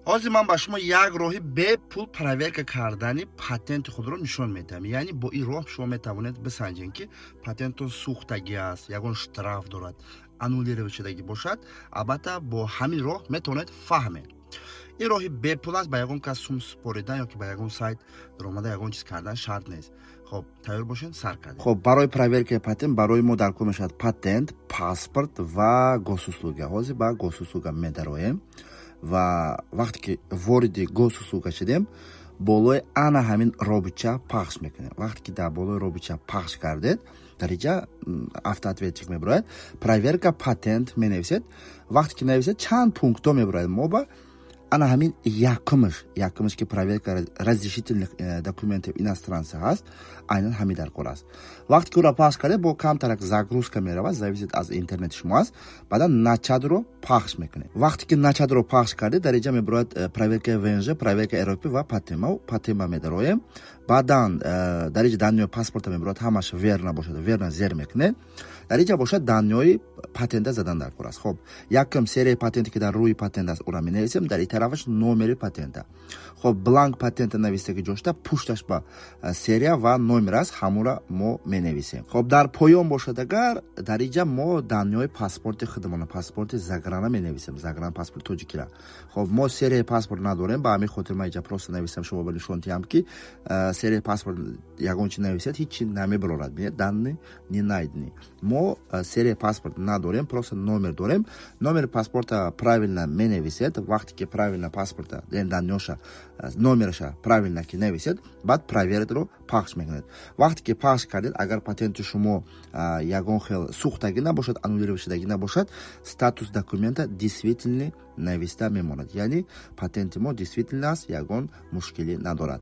Ҳозир ман ба шумо як роҳи бепул проверка кардани патенти худро нишон медиҳам. Яъне бо ин роҳ шумо метавонед бисанҷед, ки патентон сӯхтагӣ аст, ягон штраф дорад, аннулировать шудагӣ бошад. Албатта, бо ҳамин роҳ метавонед фаҳмед. Ин роҳи бепул аст, ба ягон кас сум супоридан ё ки ба ягон сайт даромада ягон чиз кардан шарт нест. Хоб, тайёр бошед, сар кардем. Хоб, барои проверкаи патент барои мо дар кор мешавад патент, паспорт ва Госуслуга. Ҳозир ба Госуслуга медароем ва вақте ки вориди Госуслуга шудем, болои ана ҳамин робича пахш мекунем. Вақте ки дар болои робича пахш кардед, дар инҷа автоответчик мебирояд, «Проверка патент» менависед. Вақте ки нависед, чанд пунктҳо мебирояд. Мо ба ана ҳамин якумаш, ки «Проверка разрешительных документов иностранца» ҳаст, айнан ҳамин дар кор аст. Вақте ки ӯро пахш кардед, бо камтарак загрузка меравад, зависит аз интернети шумо аст. Баъдан «Начать»-ро пахш мекунед. Вақте ки «Начать»-ро пахш кардед, дар инҷа мебирояд проверка ВНЖ, проверка РВП ва патент. Мо патентба медароем. Баъдан дар инҷа данные паспорта мебирояд, ҳамаш верно бошад, «Верно» зер мекунед. Дар инҷа бошад, данные патента задан дар кор аст. Хоб, якум серияи патенте, ки дар рӯи патент аст, ӯра менависем, дар ин тарафаш номери патента. Хоб, бланк патента нависта ки ҷошта, пушташ ба серия ва номер аст, ҳамура мо менависем. Хоб, дар поён бошад агар, дар инҷа мо данные паспорти худамона, паспорти заграна менависем, загран паспорти тоҷикира. Хоб, мо серияи паспорт надорем, ба ҳамин хотир ман инҷа просто нависам, шумо ба нишон диҳам, ки серияи паспорт ягон чи нависед, ҳеҷ чи намебарорад. Бинед, «Данные не найдены». Мо серияи паспорт надорем, просто номер дорем. Номери паспорта правильно менависед. Вақте ки правильно паспорта, данные-ша, номераша правильно ки нависед, баъд «Проверить»-ро пахш мекунед. Вақте ки пахш кардед, агар патенти шумо ягон хел сӯхтагӣ набошад, аннулировать шудагӣ набошад, статус документа «Действительный» нависта мемонад, яъне патенти мо действительный аст, ягон мушкилӣ надорад.